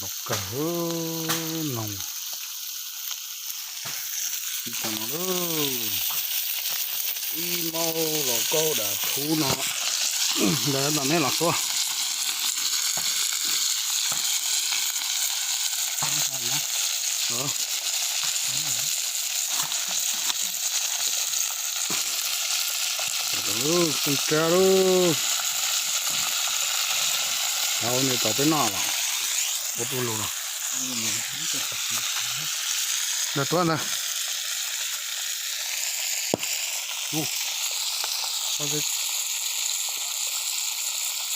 Los kawg noog. Ib tag no, ib maub los kaub dam thuv no, ntawd tam neb los xua. Tseem kab lub, tau nws tau peb noj los ua tu lus los. Ntawm tuav ntawd.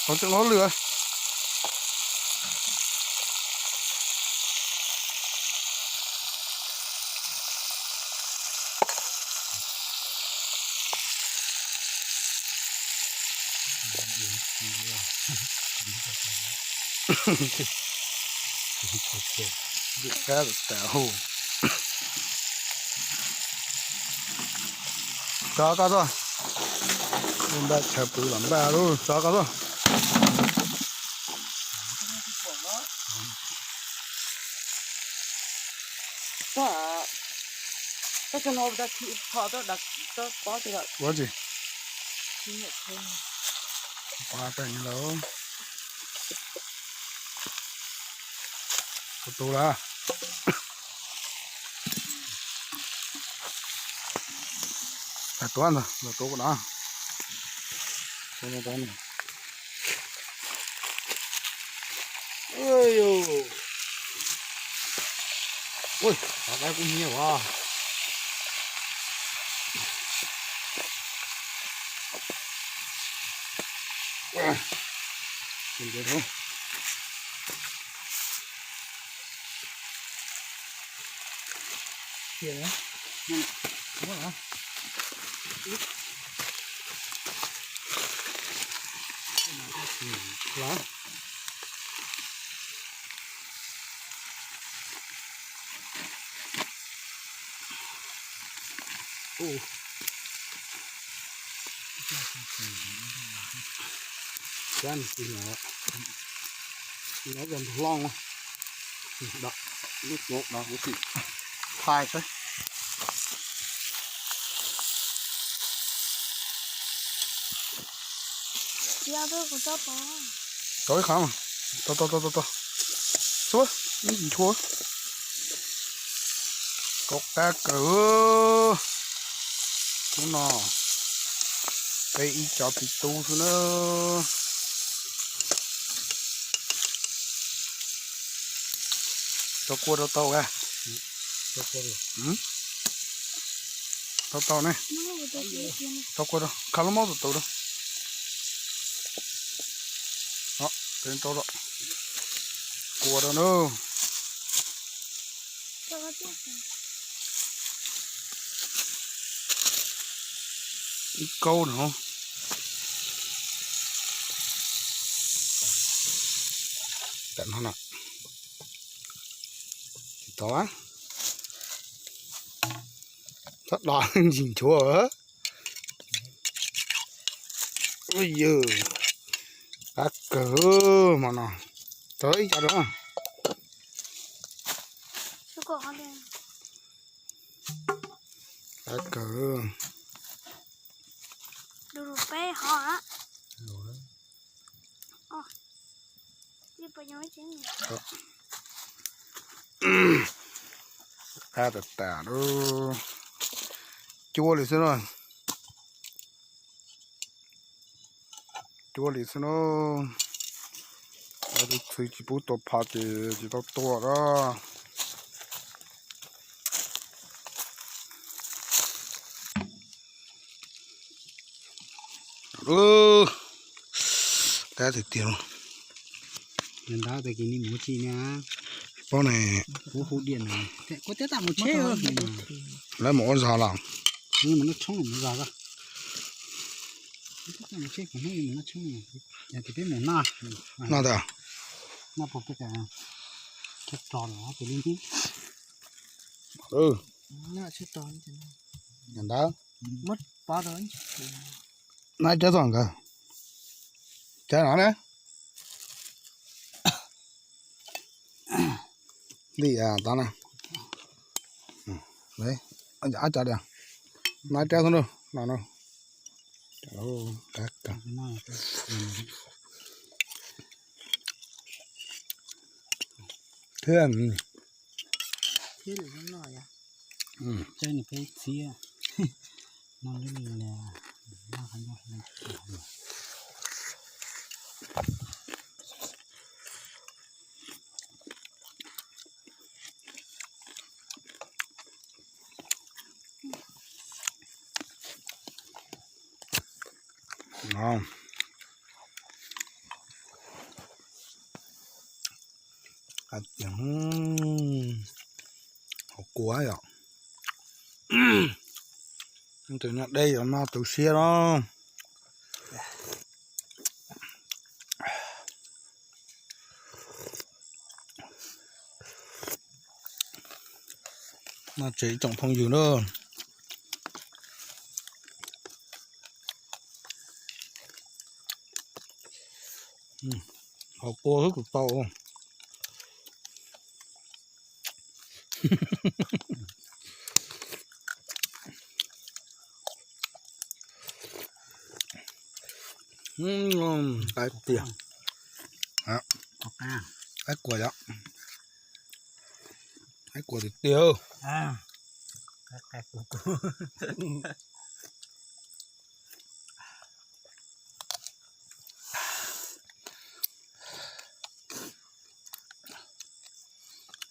Qhov tseem hauj lwm. Tso koj tuaj, npaj chaw pw los npaj lauj, tso koj tuaj. Ua tsi? Pab pem ni lauj. Ua tu lawm. Tawm tuav ntag, los tuav kuv no. Ua, qhov dab kub hnyiab as. Cab nws tig los, nws cov hlob, lub tuav no kuv sim thaij saib. Tau ib qhov mas, tau tau tau tau tau. Xub, ib ntsis nchuav. Koj qab kawg. Hnub no peb ib co txiv tub xwb na. Tau kua rau tau a. Tau tau ne. Tau kua rau, kha lub maub tus tus rau. Tau rau, kua rau na. Ib kaub no. Tam no na. Tsis tau a. Txhob do ntsis nchuav. Ua yog, qab kawg hmo no. Tau ib co rau. Qab kawg. Qab tas tas lawm. Cua li xwb na. Cua li xwb na. Tus txwv tsis pub tua phom ces tsis tau tua lawm. Qab tiag tiag. Ntab tas kis ni mus tsi na. Paub ne. Kuv hu diam na. Kuv twb tam mus tsheb. Lawv mus ua zog los? Mus noj tshoob mus zog. Mus tsheb kuv hnub mus noj tshoob. Yog tias peb mus noj. Noj tas. Noj puas peb tas. Tsheb ros los ces li. Ntab. Nab cab txog nkawd. Cab no na. Li tod na. Ab, cov diam. No rab xwb na, no no. Thiab. Hauv kua yom. Tus no deb yuav noj tu siab los. Noj tsev ib tsoom phooj ywg na. Hauv kua xwb kuv tau. Qaib tiag. Qaib kua yom. Qaib kua tiag tiag.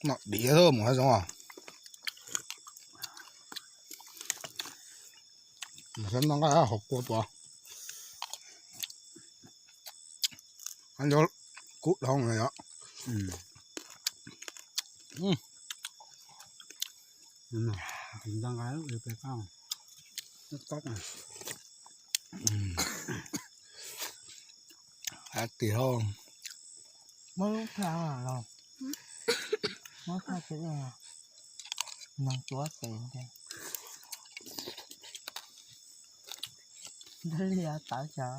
Noj diav mus hab zoo os. Noj nqaij hauv kua tuaj. Kub dhau yom. Hab tiag. Muab lub phaj los, muab phaj tsev, noog tuav tes ntag. Ntawd li tawv xyov.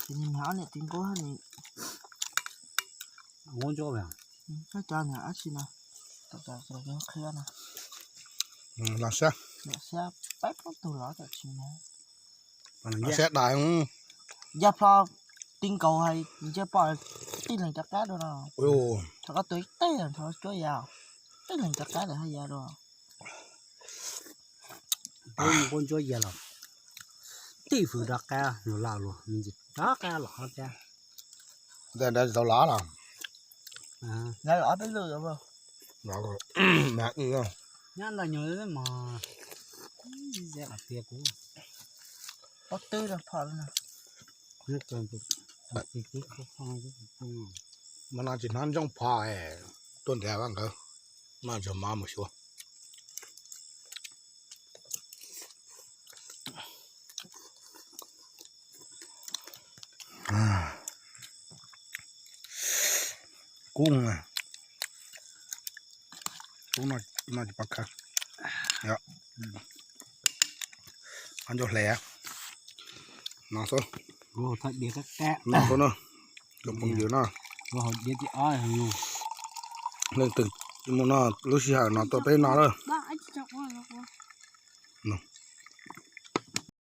Ces nws ob niam txiv nqub, nws, koj cov niag dab tsi no, qhia no, los siab, peb plaub tug los tam sim no. Siab dais. Yog plho ti nkaus hais ntshe pom tij leeg cov qab dua no. Thaum koj tua ib teg nrho cuab ya, tij leeg cov qab lawm haj ya dua. Nquab ntsuab ya los tij fwv rov qab los lawm, me ntsis rov qab los qhov tiag. Ntawd tsis tau lov los? Lov ob peb lwm. Nyob ntawm nyuag mos tias kuv pob twb rau phom. Mas no tsis hnov ntsooj phom, tuaj nrad vaj nkawd, no tsuag mov mus xyuas. Kub, kub no tsis pom khawv. Qhov ncauj hle no xwb. No xwb na, cov phooj ywg na. Leej twg mus no lub sij hawm no tuaj peb no lawm.